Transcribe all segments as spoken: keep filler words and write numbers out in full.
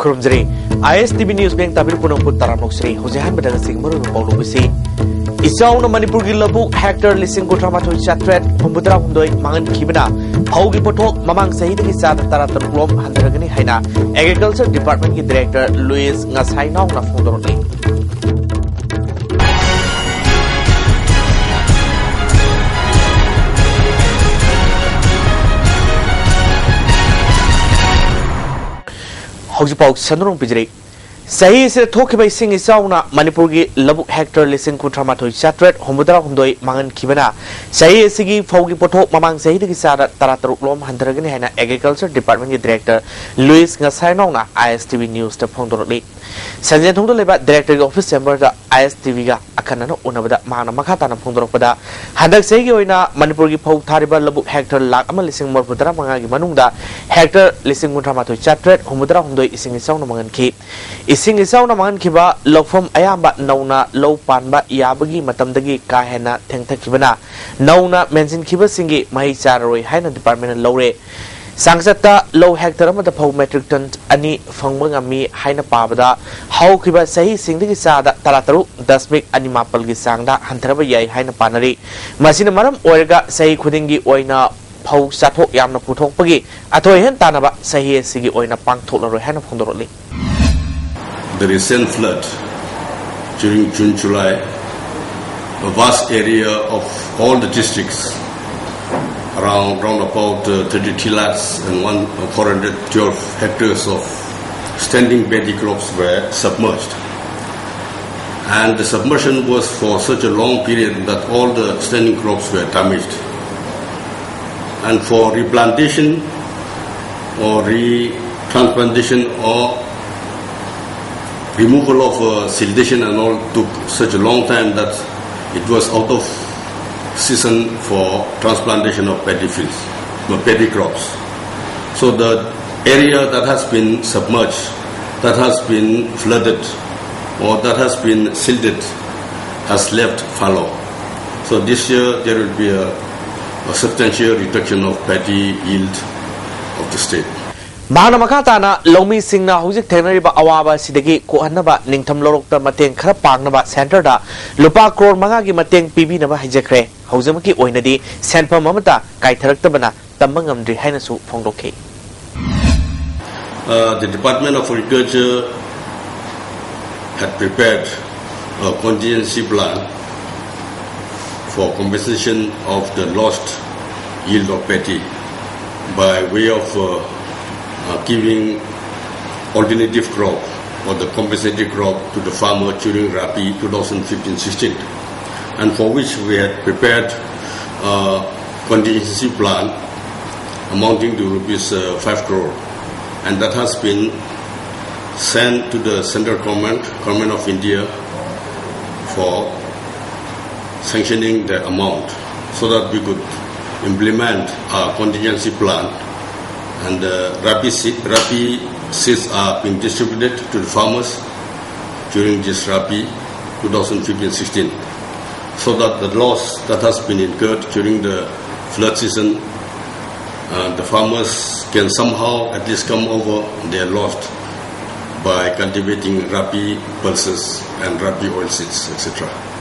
ꯈꯨꯔꯨꯝꯖꯔꯤ꯫ ꯑꯥꯏ ꯑꯦꯁ T V news bank ꯇꯥꯕꯤꯔ ꯄꯨꯝꯅꯃꯛꯄꯨ ꯇꯔꯥꯝꯅ ꯑꯣꯛꯆꯔꯤ꯫ ꯍꯧꯖꯤꯛ ꯑꯍꯥꯟꯕꯗ ꯉꯁꯤꯒꯤ ꯃꯔꯨꯑꯣꯏꯕ ꯄꯥꯎ ꯂꯧꯕꯁꯤ, ꯏꯆꯥꯎꯅ ꯃꯅꯤꯄꯨꯔꯒꯤ ꯂꯧꯕꯨꯛ ꯍꯦꯛꯇꯔ ꯂꯤꯁꯤꯡ ꯀꯨꯟꯊ꯭ꯔꯥ ꯃꯥꯊꯣꯏ ꯆꯥꯇ꯭ꯔꯦꯠ ꯍꯨꯝꯐꯨꯇꯔꯥ ꯍꯨꯝꯗꯣꯏ ꯃꯥꯡꯍꯟꯈꯤꯕꯅ ꯐꯧꯒꯤ ꯄꯣꯠꯊꯣꯛ ꯃꯃꯥꯡ ꯆꯍꯤꯗꯒꯤ ꯆꯥꯗ ꯇꯔꯥ ꯇꯔꯨꯛ ꯂꯣꯝ ꯍꯟꯊꯔꯒꯅꯤ ꯍꯥꯏꯅ ꯑꯦꯒ꯭ꯔꯤꯀꯜꯆꯔ ꯗꯤꯄꯥꯔꯠꯃꯦꯟꯒꯤ ꯗꯤꯔꯦꯛꯇꯔ ꯂꯨꯏꯁ ꯉꯁꯥꯏꯅꯥꯎꯅ ꯐꯣꯡꯗꯣꯔꯛꯂꯤ꯫ ꯍꯧꯖꯤꯛ ꯄꯥꯎ ꯁꯟꯗꯣꯛꯅ ꯄꯤꯖꯔꯤ꯫ ꯆꯍꯤ ꯑꯁꯤꯗ ꯊꯣꯛꯈꯤꯕ ꯏꯁꯤꯡ ꯏꯆꯥꯎꯅ ꯃꯅꯤꯄꯨꯔꯒꯤ ꯂꯧꯕꯨꯛ ꯍꯦꯛꯇꯔ ꯂꯤꯁꯤꯡ ꯀꯨꯟꯊ꯭ꯔꯥ ꯃꯥꯊꯣꯏ ꯆꯥꯇ꯭ꯔꯦꯠ ꯍꯨꯝꯐꯨꯇꯔꯥ ꯍꯨꯝꯗꯣꯏ ꯃꯥꯡꯍꯟꯈꯤꯕꯅ ꯆꯍꯤ ꯑꯁꯤꯒꯤ ꯐꯧꯒꯤ ꯄꯣꯠꯊꯣꯛ ꯃꯃꯥꯡ ꯆꯍꯤꯗꯒꯤ ꯆꯥꯗ ꯇꯔꯥ ꯇꯔꯨꯛ ꯂꯣꯝ ꯍꯟꯊꯔꯒꯅꯤ ꯍꯥꯏꯅ ꯑꯦꯒ꯭ꯔꯤꯀꯜꯆꯔ ꯗꯤꯄꯥꯔꯠꯃꯦꯟꯒꯤ ꯗꯤꯔꯦꯛꯇꯔ ꯂꯨꯏꯁ ꯉꯁꯥꯏꯅꯥꯎꯅ ꯑꯥꯏ ꯑꯦꯁ ꯇꯤ ꯚꯤ ꯅ꯭ꯌꯨꯁꯇ ꯐꯣꯡꯗꯣꯔꯛꯂꯤ꯫ ꯁꯟꯖꯦꯟꯊꯣꯡꯗ ꯂꯩꯕ ꯗꯤꯔꯦꯛꯇꯔꯒꯤ ꯑꯣꯐꯤꯁ ꯆꯦꯝꯕꯔꯗ ꯑꯥꯏ ꯑꯦꯁ ꯇꯤ ꯚꯤꯒ ꯑꯈꯟꯅꯅ ꯎꯅꯕꯗ ꯃꯍꯥꯛꯅ ꯃꯈꯥ ꯇꯥꯅ ꯐꯣꯡꯗꯣꯔꯛꯄꯗ, ꯍꯟꯗꯛ ꯆꯍꯤꯒꯤ ꯑꯣꯏꯅ ꯃꯅꯤꯄꯨꯔꯒꯤ ꯐꯧ ꯊꯥꯔꯤꯕ ꯂꯧꯕꯨꯛ ꯍꯦꯛꯇꯔ ꯂꯥꯈ ꯑꯃ ꯂꯤꯁꯤꯡ ꯃꯔꯤꯐꯨ ꯇꯔꯥ ꯃꯉꯥꯒꯤ ꯃꯅꯨꯡꯗ ꯍꯦꯛꯇꯔ ꯂꯤꯁꯤꯡ ꯀꯨꯟꯊ꯭ꯔꯥ ꯃꯥꯊꯣꯏ ꯆꯥꯇ꯭ꯔꯦꯠ ꯍꯨꯝꯐꯨꯇꯔꯥ ꯍꯨꯝꯗꯣꯏ ꯏꯁꯤꯡ ꯏꯆꯥꯎꯅ ꯃꯥꯡꯍꯟꯈꯤ꯫ ꯏꯁꯤꯡ ꯏꯆꯥꯎꯅ ꯃꯥꯡꯍꯟꯈꯤꯕ ꯂꯧꯐꯝ ꯑꯌꯥꯝꯕ ꯅꯧꯅ ꯂꯧ ꯄꯥꯟꯕ ꯌꯥꯕꯒꯤ ꯃꯇꯝꯗꯒꯤ ꯀꯥ ꯍꯦꯟꯅ ꯊꯦꯡꯊꯈꯤꯕꯅ ꯅꯧꯅ ꯃꯦꯟꯁꯤꯟꯈꯤꯕꯁꯤꯡꯒꯤ ꯃꯍꯩ ꯆꯥꯔꯔꯣꯏ ꯍꯥꯏꯅ ꯗꯤꯄꯥꯔꯠꯃꯦꯟꯅ ꯂꯧꯔꯦ꯫ ꯆꯥꯡꯆꯠꯇ ꯂꯧ ꯍꯦꯛꯇꯔ ꯑꯃꯗ ꯐꯧ ꯃꯦꯇ꯭ꯔꯤꯛ ꯇꯟ ꯑꯅꯤ ꯐꯪꯕ ꯉꯝꯃꯤ ꯍꯥꯏꯅ ꯄꯥꯕꯗ ꯍꯧꯈꯤꯕ ꯆꯍꯤꯁꯤꯡꯗꯒꯤ ꯆꯥꯗ ꯇꯔꯥ ꯇꯔꯨꯛ ꯗꯁꯃꯤꯛ ꯑꯅꯤ ꯃꯥꯄꯜꯒꯤ ꯆꯥꯡꯗ ꯍꯟꯊꯔꯕ ꯌꯥꯏ ꯍꯥꯏꯅ ꯄꯥꯅꯔꯤ꯫ ꯃꯁꯤꯅ ꯃꯔꯝ ꯑꯣꯏꯔꯒ ꯆꯍꯤ ꯈꯨꯗꯤꯡꯒꯤ ꯑꯣꯏꯅ ꯐꯧ ꯆꯥꯊꯣꯛ ꯌꯥꯝꯅ ꯄꯨꯊꯣꯛꯄꯒꯤ ꯑꯊꯣꯏ ꯑꯍꯦꯟ ꯇꯥꯟꯅꯕ ꯆꯍꯤ ꯑꯁꯤꯒꯤ ꯑꯣꯏꯅ ꯄꯥꯡꯊꯣꯛꯂꯔꯣꯏ ꯍꯥꯏꯅ ꯐꯣꯡꯗꯣꯔꯛꯂꯤ꯫ The recent flood during June, July, a vast area of all the districts, around, round about, uh, thirty-three lakhs and one, uh, four hundred twelve hectares of standing paddy crops were submerged. And the submersion was for such a long period that all the standing crops were damaged. And for replantation or retransplantation or removal of, uh, siltation and all took such a long time that it was out of season for transplantation of paddy fields, uh, paddy crops. So the area that has been submerged, that has been flooded, or that has been silted has left fallow. So this year there will be a, a substantial reduction of paddy yield of the state. ꯃꯍꯥꯛꯅ ꯃꯈꯥ ꯇꯥꯅ ꯂꯧꯃꯤꯁꯤꯡꯅ ꯍꯧꯖꯤꯛ ꯊꯦꯡꯅꯔꯤꯕ ꯑꯋꯥꯕ ꯑꯁꯤꯗꯒꯤ ꯀꯣꯛꯍꯟꯅꯕ ꯅꯤꯡꯊꯝ ꯂꯧꯔꯣꯛꯇ ꯃꯇꯦꯡ ꯈꯔ ꯄꯥꯡꯅꯕ ꯁꯦꯟꯇꯔꯗ ꯂꯨꯄꯥ ꯀ꯭ꯔꯣꯔ ꯃꯉꯥꯒꯤ ꯃꯇꯦꯡ ꯄꯤꯕꯤꯅꯕ ꯍꯥꯏꯖꯈ꯭ꯔꯦ꯫ ꯍꯧꯖꯤꯛꯃꯛꯀꯤ ꯑꯣꯏꯅꯗꯤ ꯁꯦꯟꯐꯝ ꯑꯃꯠꯇ ꯀꯥꯏꯊꯔꯛꯇꯕꯅ ꯇꯝꯕ ꯉꯝꯗ꯭ꯔꯤ ꯍꯥꯏꯅꯁꯨ ꯐꯣꯡꯗꯣꯛꯈꯤ꯫ Uh, the Department of Agriculture had prepared a contingency plan for compensation of the lost yield of paddy by way of uh, uh, giving alternative crop or the compensatory crop to the farmer during Rabi two thousand fifteen sixteen, and for which we had prepared a contingency plan amounting to rupees uh, five crore, and that has been sent to the central government, Government of India, for sanctioning the amount so that we could implement our contingency plan, and uh, Rabi, se- Rabi seeds are being distributed to the farmers during this Rabi two thousand fifteen sixteen, so that the loss that has been incurred during the flood season, uh, the farmers can somehow at least come over their loss by cultivating Rabi pulses and Rabi oil seeds, et cetera.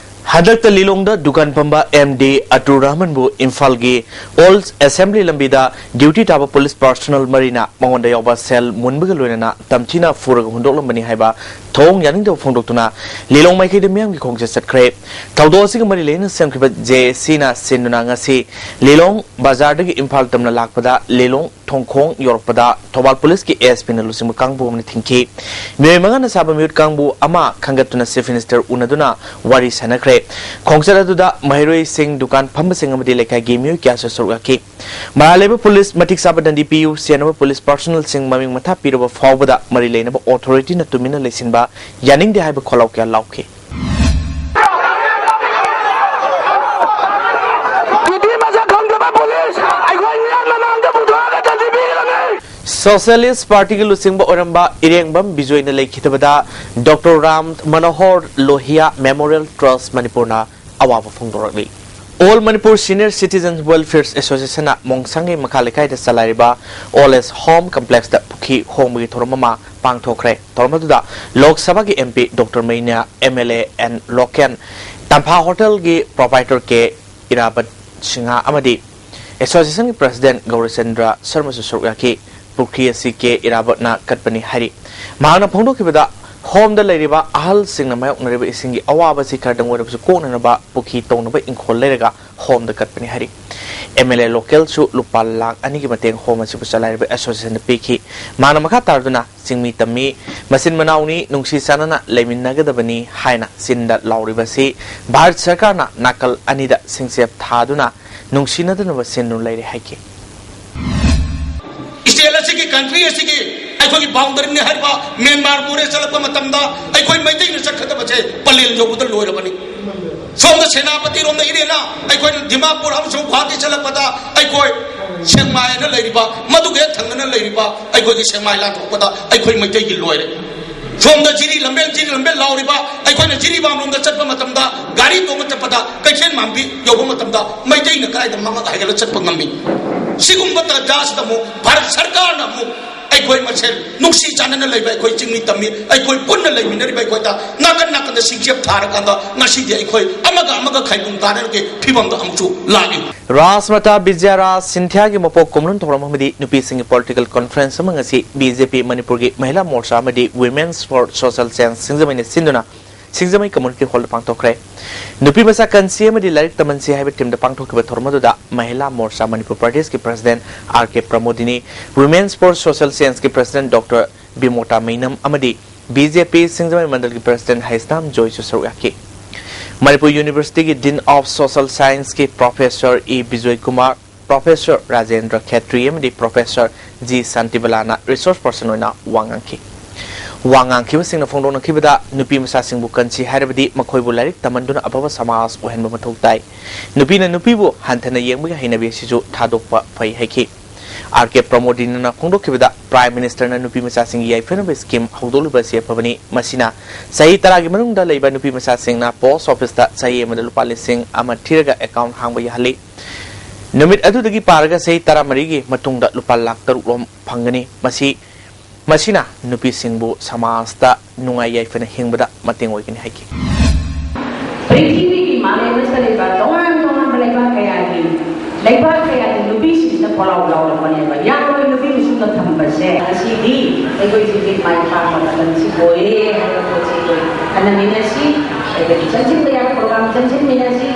ꯍꯟꯗꯛꯇ ꯂꯤꯂꯣꯡꯗ ꯗꯨꯀꯥꯟ ꯐꯝꯕ M D ꯑꯇꯨꯔ ꯔꯍꯃꯟꯕꯨ ꯏꯝꯐꯥꯜꯒꯤ all assembly ꯂꯝꯕꯤꯗ duty ꯇꯥꯕ police personal ꯃꯔꯤꯅ ꯃꯉꯣꯟꯗ ꯌꯥꯎꯕ ꯁꯦꯜ ꯃꯨꯟꯕꯒ ꯂꯣꯏꯅꯅ ꯇꯝꯊꯤꯅ ꯐꯨꯔꯒ ꯍꯨꯟꯗꯣꯛꯂꯝꯕꯅꯤ ꯍꯥꯏꯕ ꯊꯧꯑꯣꯡ ꯌꯥꯅꯤꯡꯗꯕ ꯐꯣꯡꯗꯣꯛꯇꯨꯅ ꯂꯤꯂꯣꯡ ꯃꯥꯏꯀꯩꯗ ꯃꯤꯌꯥꯝꯒꯤ ꯈꯣꯡꯆꯠ ꯆꯠꯈ꯭ꯔꯦ꯫ ꯊꯧꯗꯣꯛ ꯑꯁꯤꯒ ꯃꯔꯤ ꯂꯩꯅꯅ ꯁꯦꯝꯈꯤꯕ ꯖꯦ ꯑꯦ ꯁꯤꯅ ꯁꯤꯟꯗꯨꯅ ꯉꯁꯤ ꯂꯤꯂꯣꯡ ꯕꯖꯥꯔꯗꯒꯤ ꯏꯝꯐꯥꯜ ꯇꯝꯅ ꯂꯥꯛꯄꯗ ꯂꯤꯂꯣꯡ ꯊꯣꯡꯈꯣꯡ ꯌꯧꯔꯛꯄꯗ ꯊꯧꯕꯥꯜ ꯄꯨꯂꯤꯁꯀꯤ ꯑꯦꯁ ꯄꯤꯅ ꯂꯨꯆꯤꯡꯕ ꯀꯥꯡꯕꯨ ꯑꯃꯅ ꯊꯤꯡꯈꯤ꯫ ꯃꯤꯑꯣꯏ ꯃꯉꯥꯅ ꯁꯥꯕ ꯃꯤꯍꯨꯠ ꯀꯥꯡꯕꯨ ꯑꯃ ꯈꯟꯒꯠꯇꯨꯅ ꯆꯤꯐ ꯃꯤꯅꯤꯁꯇꯔ ꯎꯅꯗꯨꯅ ꯋꯥꯔꯤ ꯁꯥꯟꯅꯈ꯭ꯔꯦ꯫ ꯈꯣꯡꯆꯠ ꯑꯗꯨꯗ ꯃꯍꯩꯔꯣꯏꯁꯤꯡ, ꯗꯨꯀꯥꯟ ꯐꯝꯕꯁꯤꯡ ꯑꯃꯗꯤ ꯂꯩꯀꯥꯏꯒꯤ ꯃꯤꯑꯣꯏ ꯀꯌꯥꯁꯨ ꯁꯔꯨꯛ ꯌꯥꯈꯤ꯫ ꯃꯔꯥꯜ ꯂꯩꯕ ꯄꯨꯂꯤꯁ ꯃꯇꯤꯛ ꯆꯥꯕ ꯗꯟꯗꯤ ꯄꯤꯌꯨ, ꯁꯦꯟꯅꯕ ꯄꯨꯂꯤꯁ ꯄꯥꯔꯁꯣꯅꯦꯜꯁꯤꯡ ꯃꯃꯤꯡ ꯃꯊꯥ ꯄꯤꯔꯕ ꯐꯥꯎꯕꯗ ꯃꯔꯤ ꯂꯩꯅꯕ ꯑꯣꯊꯣꯔꯤꯇꯤꯅ ꯇꯨꯃꯤꯟꯅ ꯂꯩꯁꯤꯟꯕ ꯌꯥꯅꯤꯡꯗꯦ ꯍꯥꯏꯕ ꯈꯣꯜꯂꯥꯎ ꯀꯌꯥ ꯂꯥꯎꯈꯤ꯫ ꯅꯨꯄꯤ ꯃꯁꯛ ꯈꯪꯗꯕ ꯄꯨꯂꯤꯁ ꯑꯩꯈꯣꯏ ꯃꯤꯌꯥꯝ ꯃꯃꯥꯡꯗ ꯄꯨꯊꯣꯛꯑꯒ ꯗꯟꯗꯤ ꯄꯤꯒꯗꯕꯅꯤ꯫ ꯁꯣꯁꯤꯌꯦꯂꯤꯁ ꯄꯥꯔꯇꯤꯒꯤ ꯂꯨꯆꯤꯡꯕ ꯑꯣꯏꯔꯝꯕ ꯏꯔꯦꯡꯕꯝ ꯕꯤꯖꯣꯏꯅ ꯂꯩꯈꯤꯗꯕꯗ ꯗꯣꯛꯇꯔ ꯔꯥꯝ ꯃꯅꯣꯍꯣꯔ ꯂꯣꯍꯤꯌꯥ ꯃꯦꯃꯣꯔꯤꯌꯦꯜ ꯇ꯭ꯔꯁ ꯃꯅꯤꯄꯨꯔꯅ ꯑꯋꯥꯕ ꯐꯣꯡꯗꯣꯔꯛꯂꯤ꯫ All Manipur Senior Citizens Welfare Association ꯅ ꯃꯣꯡꯁꯥꯡꯒꯤ ꯃꯈꯥ ꯂꯩꯀꯥꯏꯗ ꯆꯂꯥꯏꯔꯤꯕ Old Age Home Complex ꯇ ꯄꯨꯈ꯭ꯔꯤ ꯍꯣꯡꯕꯒꯤ ꯊꯧꯔꯝ ꯑꯃ ꯄꯥꯡꯊꯣꯛꯈ꯭ꯔꯦ꯫ ꯊꯧꯔꯝ ꯑꯗꯨꯗ ꯂꯣꯛ ꯁꯚꯥꯒꯤ M P Doctor ꯃꯩꯅꯥ, M L A N Loken, ꯇꯝꯐꯥ ꯍꯣꯇꯦꯜꯒꯤ proprietor K ꯏꯔꯥꯕꯠ ꯁꯤꯡꯍ ꯑꯃꯗꯤ association ꯒꯤ president ꯒꯧꯔꯆꯟꯗ꯭ꯔ ꯁꯔꯃꯁꯨ ꯁꯔꯨꯛ ꯌꯥꯈꯤ꯫ ꯄꯨꯈ꯭ꯔꯤ ꯑꯁꯤ K ꯏꯔꯥꯕꯠꯅ ꯀꯠꯄꯅꯤ ꯍꯥꯏꯔꯤ꯫ ꯃꯍꯥꯛꯅ ꯐꯣꯡꯗꯣꯛꯈꯤꯕꯗ, home ꯗ ꯂꯩꯔꯤꯕ ꯑꯍꯜꯁꯤꯡꯅ ꯃꯥꯌꯣꯛꯅꯔꯤꯕ ꯏꯁꯤꯡꯒꯤ ꯑꯋꯥꯕꯁꯤ ꯈꯔꯗꯪ ꯑꯣꯏꯔꯕꯁꯨ ꯀꯣꯛꯅꯅꯕ ꯄꯨꯈ꯭ꯔꯤ ꯇꯧꯅꯕ ꯏꯪꯈꯣꯜ ꯂꯩꯔꯒ home ꯗ ꯀꯠꯄꯅꯤ ꯍꯥꯏꯔꯤ꯫ M L A Loken ꯁꯨ ꯂꯨꯄꯥ ꯂꯥꯈ ꯑꯅꯤꯒꯤ ꯃꯇꯦꯡ home ꯑꯁꯤꯕꯨ ꯆꯂꯥꯏꯔꯤꯕ association ꯗ ꯄꯤꯈꯤ꯫ ꯃꯍꯥꯛꯅ ꯃꯈꯥ ꯇꯥꯔꯗꯨꯅ, ꯆꯤꯡꯃꯤ ꯇꯝꯃꯤ, ꯃꯆꯤꯟ ꯃꯅꯥꯎꯅꯤ, ꯅꯨꯡꯁꯤ ꯆꯥꯟꯅꯅ ꯂꯩꯃꯤꯟꯅꯒꯗꯕꯅꯤ ꯍꯥꯏꯅ ꯆꯤꯟꯗ ꯂꯥꯎꯔꯤꯕꯁꯤ ꯚꯥꯔꯠ ꯁꯔꯀꯥꯔꯅ ꯅꯥꯀꯜ ꯑꯅꯤꯗ ꯁꯤꯡꯆꯦꯞ ꯊꯥꯗꯨꯅ ꯅꯨꯡꯁꯤꯅꯗꯅꯕ ꯁꯤꯟꯗꯨꯅ ꯂꯩꯔꯦ ꯍꯥꯏꯈꯤ꯫ State ꯑꯁꯤꯒꯤ, country ꯑꯁꯤꯒꯤ ꯑꯩꯈꯣꯏꯒꯤ boundary ꯅꯤ ꯍꯥꯏꯔꯤꯕ ꯃ꯭ꯌꯥꯟꯃꯥꯔ ꯃꯣꯔꯦ ꯆꯠꯂꯛꯄ ꯃꯇꯝꯗ ꯑꯩꯈꯣꯏ ꯃꯩꯇꯩꯅ ꯆꯠꯀꯗꯕꯁꯦ ꯄꯂꯦꯜ ꯌꯧꯕꯗ ꯂꯣꯏꯔꯕꯅꯤ꯫ ꯁꯣꯝꯗ ꯁꯦꯅꯥꯄꯇꯤꯔꯣꯝꯗ ꯏꯔꯦꯅ ꯑꯩꯈꯣꯏꯅ ꯗꯤꯃꯥꯄꯨꯔ ꯑꯃꯁꯨꯡ ꯒꯨꯋꯥꯍꯥꯇꯤ ꯆꯠꯂꯛꯄꯗ ꯑꯩꯈꯣꯏ ꯁꯦꯛꯃꯥꯏ ꯍꯥꯏꯅ ꯂꯩꯔꯤꯕ, ꯃꯗꯨꯒ ꯍꯦꯛ ꯊꯪꯅꯅ ꯂꯩꯔꯤꯕ ꯑꯩꯈꯣꯏꯒꯤ ꯁꯦꯛꯃꯥꯏ ꯂꯥꯟꯊꯣꯛꯄꯗ ꯑꯩꯈꯣꯏ ꯃꯩꯇꯩꯒꯤ ꯂꯣꯏꯔꯦ꯫ ꯁꯣꯝꯗ ꯖꯤꯔꯤ ꯂꯝꯕꯦꯜ, ꯖꯤꯔꯤ ꯂꯝꯕꯦꯜ ꯂꯥꯎꯔꯤꯕ ꯑꯩꯈꯣꯏꯅ ꯖꯤꯔꯤꯕꯥꯝ ꯂꯣꯝꯗ ꯆꯠꯄ ꯃꯇꯝꯗ, ꯒꯥꯔꯤ ꯇꯣꯡꯉ ꯆꯠꯄꯗ ꯀꯩꯊꯦꯜ ꯃꯥꯟꯕꯤ ꯌꯧꯕ ꯃꯇꯝꯗ ꯃꯩꯇꯩꯅ ꯀꯗꯥꯏꯗ ꯃꯉꯛ ꯍꯥꯏꯒꯠꯂ ꯆꯠꯄ ꯉꯝꯃꯤ? ꯁꯤꯒꯨꯝꯕ ꯇꯥꯟꯖꯥꯁꯤꯗ ꯑꯃꯨꯛ ꯚꯥꯔꯠ ꯁꯔꯀꯥꯔꯅ ꯑꯃꯨꯛ ꯑꯩꯈꯣꯏ ꯃꯁꯦꯜ ꯅꯨꯡꯁꯤ ꯆꯥꯟꯅꯅ ꯂꯩꯕ ꯑꯩꯈꯣꯏ ꯆꯤꯡꯃꯤ ꯇꯝꯃꯤ, ꯑꯩꯈꯣꯏ ꯄꯨꯟꯅ ꯂꯩꯃꯤꯟꯅꯔꯤꯕ ꯑꯩꯈꯣꯏꯗ ꯅꯥꯀꯟ ꯅꯥꯀꯟꯗ ꯁꯤꯡꯆꯦꯞ ꯊꯥꯔꯀꯥꯟꯗ ꯉꯁꯤꯗꯤ ꯑꯩꯈꯣꯏ ꯑꯃꯒ ꯑꯃꯒ ꯈꯥꯏꯕꯨꯡ ꯇꯥꯅꯔꯒꯤ ꯐꯤꯕꯝꯗ ꯑꯃꯨꯛꯁꯨ ꯂꯥꯛꯏ꯫ ꯔꯥꯖꯃꯥꯇꯥ ꯕꯤꯖꯌꯥ ꯔꯥꯖ ꯁꯤꯟꯙꯤꯌꯥꯒꯤ ꯃꯄꯣꯛ ꯀꯨꯝꯂꯣꯟ ꯊꯧꯔꯝ ꯑꯃꯗꯤ ꯅꯨꯄꯤꯁꯤꯡꯒꯤ political conference ꯑꯃ ꯉꯁꯤ B J P ꯃꯅꯤꯄꯨꯔꯒꯤ ꯃꯍꯤꯂꯥ ꯃꯣꯔꯆꯥ ꯑꯃꯗꯤ Women's for Social Change ꯁꯤꯡꯖꯃꯩꯅ ꯁꯤꯟꯗꯨꯅ ꯁꯤꯡꯖꯃꯩ Community Hall ꯗ ꯄꯥꯡꯊꯣꯛꯈ꯭ꯔꯦ꯫ ꯅꯨꯄꯤ ꯃꯆꯥ ꯀꯟꯁꯤ ꯑꯃꯗꯤ ꯂꯥꯏꯔꯤꯛ ꯇꯝꯍꯟꯁꯤ ꯍꯥꯏꯕ theme ꯗ ꯄꯥꯡꯊꯣꯛꯈꯤꯕ ꯊꯧꯔꯝ ꯑꯗꯨꯗ ꯃꯍꯤꯂꯥ ꯃꯣꯔꯆꯥ ꯃꯅꯤꯄꯨꯔ ꯄ꯭ꯔꯗꯦꯁꯀꯤ president R K Pramodini, Women's for Social Change ꯀꯤ president Doctor ꯕꯤꯃꯣꯇꯥ ꯃꯩꯅꯝ ꯑꯃꯗꯤ B J P ꯁꯤꯡꯖꯃꯩ ꯃꯟꯗꯜꯒꯤ president ꯍꯩꯁꯅꯥꯝ ꯖꯣꯏꯁꯨ ꯁꯔꯨꯛ ꯌꯥꯈꯤ꯫ ꯃꯅꯤꯄꯨꯔ University ꯒꯤ Dean of Social Science ꯀꯤ professor E Bijoy Kumar, professor Rajendra ꯈꯦꯇ꯭ꯔꯤ ꯑꯃꯗꯤ professor ꯖꯤ ꯁꯥꯟꯇꯤꯕꯂꯥꯅ resource person ꯑꯣꯏꯅ ꯋꯥ ꯉꯥꯡꯈꯤ꯫ ꯋꯥ ꯉꯥꯡꯈꯤꯕꯁꯤꯡꯅ ꯐꯣꯡꯗꯣꯛꯅꯈꯤꯕꯗ, ꯅꯨꯄꯤ ꯃꯆꯥꯁꯤꯡꯕꯨ ꯀꯟꯁꯤ ꯍꯥꯏꯔꯕꯗꯤ ꯃꯈꯣꯏꯕꯨ ꯂꯥꯏꯔꯤꯛ ꯇꯝꯍꯟꯗꯨꯅ ꯑꯐꯕ ꯁꯃꯥꯖ ꯑꯣꯏꯍꯟꯕ ꯃꯊꯧ ꯇꯥꯏ꯫ ꯅꯨꯄꯤꯅ ꯅꯨꯄꯤꯕꯨ ꯍꯟꯊꯅ ꯌꯦꯡꯕꯒꯤ ꯍꯩꯅꯕꯤ ꯑꯁꯤꯁꯨ ꯊꯥꯗꯣꯛꯄ ꯐꯩ ꯍꯥꯏꯈꯤ꯫ ꯑꯥꯔ ꯀꯦ ꯄ꯭ꯔꯃꯣꯗꯤꯅ ꯐꯣꯡꯗꯣꯛꯈꯤꯕꯗ, Prime Ministerꯅ ꯅꯨꯄꯤ ꯃꯆꯥꯁꯤꯡꯒꯤ ꯌꯥꯏꯐꯅꯕ scheme ꯍꯧꯗꯣꯛꯂꯤꯕ ꯑꯁꯤ ꯑꯐꯕꯅꯤ꯫ ꯃꯁꯤꯅ ꯆꯍꯤ ꯇꯔꯥꯒꯤ ꯃꯅꯨꯡꯗ ꯂꯩꯕ ꯅꯨꯄꯤ ꯃꯆꯥꯁꯤꯡꯅ post officeꯇ ꯆꯍꯤ ꯑꯃꯗ ꯂꯨꯄꯥ ꯂꯤꯁꯤꯡ ꯑꯃ ꯊꯤꯔꯒ account ꯍꯥꯡꯕ ꯌꯥꯍꯜꯂꯤ꯫ ꯅꯨꯃꯤꯠ ꯑꯗꯨꯗꯒꯤ ꯄꯥꯔꯒ ꯆꯍꯤ ꯇꯔꯥꯃꯔꯤꯒꯤ ꯃꯇꯨꯡꯗ ꯂꯨꯄꯥ ꯂꯥꯈ ꯇꯔꯨꯛ ꯔꯣꯝ ꯐꯪꯒꯅꯤ꯫ ꯃꯁꯤ, ꯃꯁꯤꯅ ꯅꯨꯄꯤꯁꯤꯡꯕꯨ ꯁꯃꯥꯖꯇ ꯅꯨꯡꯉꯥꯏ ꯌꯥꯏꯐꯅ ꯍꯤꯡꯕꯗ ꯃꯇꯦꯡ ꯑꯣꯏꯒꯅꯤ ꯍꯥꯏꯈꯤ꯫ ꯄ꯭ꯔꯤꯊꯤꯕꯤꯒꯤ ꯃꯥꯂꯦꯝ ꯑꯁꯤꯗ ꯂꯩꯕ ꯇꯣꯉꯥꯟ ꯇꯣꯉꯥꯟꯕ ꯂꯩꯕꯥꯛ ꯀꯌꯥꯒꯤ, ꯂꯩꯕꯥꯛ ꯀꯌꯥꯒꯤ ꯅꯨꯄꯤꯁꯤꯡꯁꯤꯅ ꯄꯣꯂꯥꯎ ꯂꯥꯎꯔꯛꯄꯅꯦꯕ꯫ ꯌꯥꯝꯅ ꯅꯨꯄꯤ ꯃꯤꯁꯤꯡꯅ ꯊꯝꯕꯁꯦ꯫ ꯉꯁꯤꯗꯤ ꯑꯩꯈꯣꯏ ꯍꯧꯖꯤꯛ ꯃꯥꯏ ꯄꯥꯛꯄ ꯃꯇꯝꯁꯤ ꯑꯣꯏꯔꯦ ꯍꯥꯏꯕ ꯄꯣꯠꯁꯤ ꯑꯩꯈꯣꯏ ꯈꯟꯅꯃꯤꯟꯅꯁꯤ꯫ ꯑꯩꯈꯣꯏꯒꯤ ꯆꯪꯁꯤꯟꯕ ꯌꯥꯕ program ꯆꯪꯁꯤꯟꯃꯤꯟꯅꯁꯤ꯫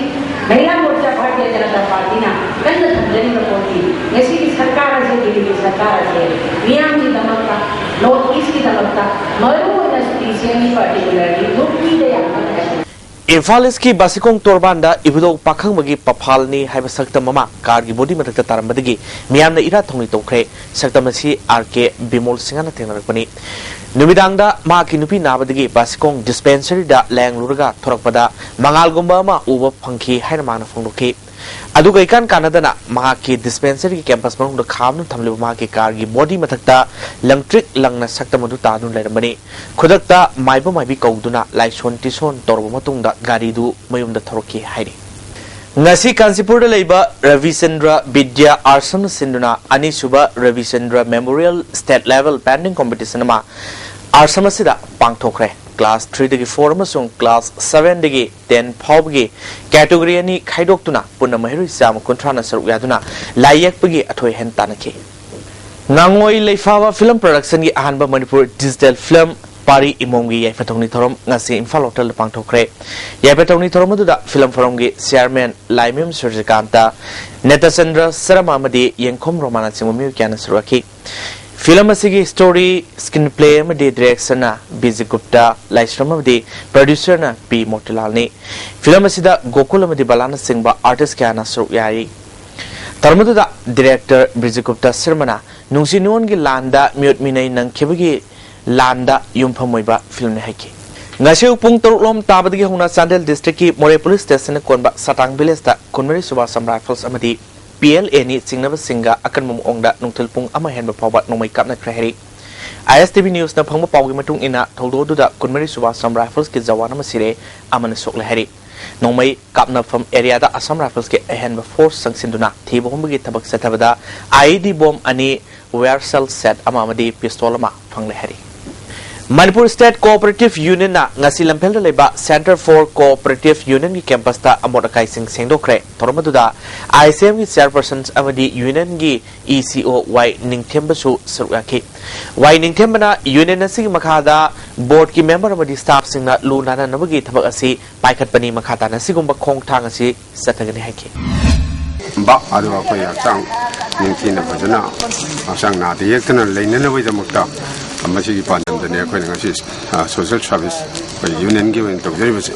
ꯃꯍꯤꯂꯥ ꯃꯣꯔꯆꯥ ꯚꯥꯔꯇꯤꯌ ꯖꯅꯇꯥ ꯄꯥꯔꯇꯤꯅ ꯀꯟꯅ ꯊꯝꯖꯔꯤꯕ ꯄꯣꯠꯇꯤ ꯉꯁꯤꯒꯤ ꯁꯔꯀꯥꯔ ꯑꯁꯦ, ꯗꯤꯜꯂꯤꯒꯤ ꯁꯔꯀꯥꯔ ꯑꯁꯦ ꯃꯤꯌꯥꯝꯒꯤꯗꯃꯛꯇ, North Eastꯀꯤꯗꯃꯛꯇ, ꯃꯔꯨꯑꯣꯏꯅ specially, particularly ꯅꯨꯄꯤꯗ ꯌꯥꯝ ꯀꯟꯅ effect ꯏꯝꯐꯥꯜ ꯏꯁꯀꯤ ꯕꯥꯁꯤꯈꯣꯡ ꯇꯣꯔꯕꯥꯟꯗ ꯏꯕꯨꯙꯧ ꯄꯥꯈꯪꯕꯒꯤ ꯄꯐꯥꯜꯅꯤ ꯍꯥꯏꯕ ꯁꯛꯇꯝ ꯑꯃ ꯀꯥꯔꯒꯤ body ꯃꯊꯛꯇ ꯇꯥꯔꯝꯕꯗꯒꯤ ꯃꯤꯌꯥꯝꯅ ꯏꯔꯥꯠ ꯊꯧꯅꯤ ꯇꯧꯈ꯭ꯔꯦ꯫ ꯁꯛꯇꯝ ꯑꯁꯤ ꯑꯥꯔ ꯀꯦ ꯕꯤꯃꯣꯜ ꯁꯤꯡꯍꯅ ꯊꯦꯡꯅꯔꯛꯄꯅꯤ꯫ ꯅꯨꯃꯤꯗꯥꯡꯗ ꯃꯍꯥꯛꯀꯤ ꯅꯨꯄꯤ ꯅꯥꯕꯗꯒꯤ ꯕꯥꯁꯤꯈꯣꯡ dispensary ꯗ ꯂꯥꯌꯦꯡꯂꯨꯔꯒ ꯊꯣꯔꯛꯄꯗ ꯃꯉꯥꯜꯒꯨꯝꯕ ꯑꯃ ꯎꯕ ꯐꯪꯈꯤ ꯍꯥꯏꯅ ꯃꯍꯥꯛꯅ ꯐꯣꯡꯗꯣꯛꯈꯤ꯫ ꯑꯗꯨꯒ ꯏꯀꯥꯟ ꯀꯥꯟꯅꯗꯅ ꯃꯍꯥꯛꯀꯤ dispensary ꯒꯤ campus ꯃꯅꯨꯡꯗ ꯈꯥꯝꯗꯨꯅ ꯊꯝꯂꯤꯕ ꯃꯍꯥꯛꯀꯤ ꯀꯥꯔꯒꯤ body ꯃꯊꯛꯇ ꯂꯪꯇ꯭ꯔꯤꯛ ꯂꯪꯅ ꯁꯛꯇꯝ ꯑꯗꯨ ꯇꯥꯗꯨꯅ ꯂꯩꯔꯝꯕꯅꯤ꯫ ꯈꯨꯗꯛꯇ ꯃꯥꯏꯕ ꯃꯥꯏꯕꯤ ꯀꯧꯗꯨꯅ ꯂꯥꯏꯁꯣꯟ ꯇꯤꯁꯣꯟ ꯇꯧꯔꯕ ꯃꯇꯨꯡꯗ ꯒꯥꯔꯤꯗꯨ ꯃꯌꯨꯝꯗ ꯊꯧꯔꯛꯈꯤ ꯍꯥꯏꯔꯤ꯫ ꯉꯁꯤ ꯀꯥꯟꯆꯤꯄꯨꯔꯗ ꯂꯩꯕ ꯔꯕꯤꯆꯟꯗ꯭ꯔ ꯕꯤꯗ꯭ꯌꯥ ꯑꯥꯁ꯭ꯔꯝꯅ ꯁꯤꯟꯗꯨꯅ ꯑꯅꯤꯁꯨꯕ ꯔꯕꯤꯆꯟꯗ꯭ꯔ Memorial State Level Painting Competition ꯑꯃ ꯑꯥꯁ꯭ꯔꯝ ꯑꯁꯤꯗ ꯄꯥꯡꯊꯣꯛꯈ꯭ꯔꯦ꯫ Class three ꯗꯒꯤ four ꯑꯃꯁꯨꯡ class seven ꯗꯒꯤ ten ꯐꯥꯎꯕꯒꯤ category ꯑꯅꯤ ꯈꯥꯏꯗꯣꯛꯇꯨꯅ ꯄꯨꯟꯅ ꯃꯍꯩꯔꯣꯏ ꯆꯥꯝꯃ ꯀꯨꯟꯊ꯭ꯔꯥꯅ ꯁꯔꯨꯛ ꯌꯥꯗꯨꯅ ꯂꯥꯏ ꯌꯦꯛꯄꯒꯤ ꯑꯊꯣꯏ ꯑꯍꯦꯟ ꯇꯥꯟꯅꯈꯤ꯫ ꯉꯥꯉꯣꯏ ꯂꯩꯐꯥꯕ film production ꯒꯤ ꯑꯍꯥꯟꯕ ꯃꯅꯤꯄꯨꯔ digital film ꯄꯥꯔꯤ ꯏꯃꯣꯝꯒꯤ ꯌꯥꯏꯐ ꯊꯧꯅꯤ ꯊꯧꯔꯝ ꯉꯁꯤ ꯏꯝꯐꯥꯜ hotel ꯗ ꯄꯥꯡꯊꯣꯛꯈ꯭ꯔꯦ꯫ ꯌꯥꯏꯐ ꯊꯧꯅꯤ ꯊꯧꯔꯝ ꯑꯗꯨꯗ film forum ꯒꯤ chairman ꯂꯥꯏꯃꯌꯨꯝ ꯁꯨꯔꯖꯀꯥꯟꯇ, ꯅꯦꯇꯆꯟꯗ꯭ꯔ ꯁꯔꯃ ꯑꯃꯗꯤ ꯌꯦꯡꯈꯣꯝ ꯔꯣꯃꯥꯅ ꯆꯤꯡꯕ ꯃꯤꯑꯣꯏ ꯀꯌꯥꯅ ꯁꯔꯨꯛ ꯌꯥꯈꯤ꯫ Film ꯑꯁꯤꯒꯤ story, screenplay ꯑꯃꯗꯤ direction ꯅ ꯕꯤꯖꯤ ꯒꯨꯞꯇ, ꯂꯥꯏꯁ꯭ꯔꯝ ꯑꯃꯗꯤ producer ꯅ ꯄꯤ ꯃꯣꯇꯤꯂꯥꯜꯅꯤ꯫ Film ꯑꯁꯤꯗ ꯒꯣꯀꯨꯜ ꯑꯃꯗꯤ ꯕꯂꯥꯅ ꯆꯤꯡꯕ artist ꯀꯌꯥꯅ ꯁꯔꯨꯛ ꯌꯥꯔꯤ꯫ ꯊꯧꯔꯝ ꯑꯗꯨꯗ director ꯕꯤꯖꯤ ꯒꯨꯞꯇ ꯁꯔꯃꯅ ꯅꯨꯡꯁꯤ ꯅꯨꯡꯉꯣꯟꯒꯤ ꯂꯥꯟꯗ ꯃꯤꯑꯣꯠ ꯃꯤꯅꯩ ꯅꯪꯈꯤꯕꯒꯤ ꯂꯥꯟꯗ ꯌꯨꯝꯐꯝ ꯑꯣꯏꯕ film ꯅꯤ ꯍꯥꯏꯈꯤ꯫ ꯉꯁꯤ ꯑꯌꯨꯛ ꯄꯨꯡ ꯇꯔꯨꯛ ꯂꯣꯝ ꯇꯥꯕꯗꯒꯤ ꯍꯧꯅ ꯆꯥꯟꯗꯦꯜ district ꯀꯤ ꯃꯣꯔꯦ police station ꯅ ꯀꯣꯟꯕ ꯁꯇꯥꯡ village ꯇ ꯈꯨꯟꯃꯔꯤ ꯁꯨꯕ Assam Rifles ꯑꯃꯗꯤ ꯄꯤ ꯑꯦꯜ ꯑꯦꯅꯤ ꯆꯤꯡꯅꯕꯁꯤꯡꯒ ꯑꯀꯟꯕ ꯃꯑꯣꯡꯗ ꯅꯨꯡꯊꯤꯜ ꯄꯨꯡ ꯑꯃ ꯍꯦꯟꯕ ꯐꯥꯎꯕ ꯅꯣꯡꯃꯩ ꯀꯥꯞꯅꯈ꯭ꯔꯦ ꯍꯥꯏꯔꯤ꯫ ꯑꯥꯏ ꯑꯦꯁ ꯇꯤ ꯚꯤ ꯅ꯭ꯌꯨꯁꯅ ꯐꯪꯕ ꯄꯥꯎꯒꯤ ꯃꯇꯨꯡ ꯏꯟꯅ, ꯊꯧꯗꯣꯛ ꯑꯗꯨꯗ ꯀꯨꯟꯃꯔꯤ ꯁꯨꯕ ꯑꯁꯥꯝ ꯔꯥꯏꯐꯜꯁꯀꯤ ꯖꯋꯥꯟ ꯑꯃ ꯁꯤꯔꯦ, ꯑꯃꯅ ꯁꯣꯛꯂꯦ ꯍꯥꯏꯔꯤ꯫ ꯅꯣꯡꯃꯩ ꯀꯥꯞꯅꯐꯝ ꯑꯦꯔꯤꯌꯥꯗ ꯑꯁꯥꯝ ꯔꯥꯏꯐꯜꯁꯀꯤ ꯑꯍꯦꯟꯕ ꯐꯣꯔꯁ ꯆꯪꯁꯤꯟꯗꯨꯅ ꯊꯤꯕ ꯍꯨꯝꯕꯒꯤ ꯊꯕꯛ ꯆꯠꯊꯕꯗ ꯑꯥꯏ ꯏ ꯗꯤ ꯕꯣꯝ ꯑꯅꯤ, ꯋꯦꯌꯔ ꯁꯦꯜ ꯁꯦꯠ ꯑꯃ ꯑꯃꯗꯤ ꯄꯤꯁꯇꯣꯜ ꯑꯃ ꯐꯪꯂꯦ ꯍꯥꯏꯔꯤ꯫ ꯃꯅꯤꯄꯨꯔ ꯁ꯭ꯇꯦꯠ ꯀꯣꯑꯣꯄꯔꯦꯇꯤꯚ ꯌꯨꯅꯤꯌꯟꯅ ꯉꯁꯤ ꯂꯝꯐꯦꯜꯗ ꯂꯩꯕ ꯁꯦꯟꯇꯔ ꯐꯣꯔ ꯀꯣꯑꯣꯄꯔꯦꯇꯤꯚ ꯌꯨꯅꯤꯌꯟꯒꯤ ꯀꯦꯝꯄꯁꯇ ꯑꯃꯣꯠ ꯑꯀꯥꯏꯁꯤꯡ ꯁꯦꯡꯗꯣꯛꯈ꯭ꯔꯦ꯫ ꯊꯧꯔꯝ ꯑꯗꯨꯗ ꯑꯥꯏ ꯁꯤ ꯑꯦꯝꯒꯤ ꯆꯦꯌꯔꯄꯔꯁꯟ ꯑꯃꯗꯤ ꯌꯨꯅꯤꯌꯟꯒꯤ ꯏ ꯁꯤ ꯑꯣ ꯋꯥꯏ ꯅꯤꯡꯊꯦꯝꯕꯁꯨ ꯁꯔꯨꯛ ꯌꯥꯈꯤ꯫ ꯋꯥꯏ ꯅꯤꯡꯊꯦꯝꯕꯅ ꯌꯨꯅꯤꯌꯟ ꯑꯁꯤꯒꯤ ꯃꯈꯥꯗ ꯕꯣꯔꯗꯀꯤ ꯃꯦꯝꯕꯔ ꯑꯃꯗꯤ ꯁ꯭ꯇꯥꯐꯁꯤꯡꯅ ꯂꯨ ꯅꯥꯟꯅꯅꯕꯒꯤ ꯊꯕꯛ ꯑꯁꯤ ꯄꯥꯏꯈꯠꯄꯅꯤ꯫ ꯃꯈꯥ ꯇꯥꯅ ꯑꯁꯤꯒꯨꯝꯕ ꯈꯣꯡꯊꯥꯡ ꯑꯁꯤ ꯆꯠꯊꯒꯅꯤ ꯍꯥꯏꯈꯤ꯫ ꯕ ꯑꯗꯨꯒ ꯑꯩꯈꯣꯏ ꯍꯛꯆꯥꯡ ꯅꯤꯡꯊꯤꯅ ꯐꯖꯅ ꯍꯛꯆꯥꯡ ꯅꯥꯗ ꯌꯦꯛꯇꯅ ꯂꯩꯅꯅꯕꯒꯤꯗꯃꯛꯇ ꯃꯁꯤꯒꯤ ꯄꯥꯟꯗꯝꯗꯅꯤ ꯑꯩꯈꯣꯏꯅ ꯉꯁꯤ ꯁꯣꯁꯦꯜ ꯁꯥꯔꯚꯤꯁ ꯑꯩꯈꯣꯏ ꯌꯨꯅꯤꯌꯟꯒꯤ ꯑꯣꯏꯅ ꯇꯧꯖꯔꯤꯕꯁꯦ꯫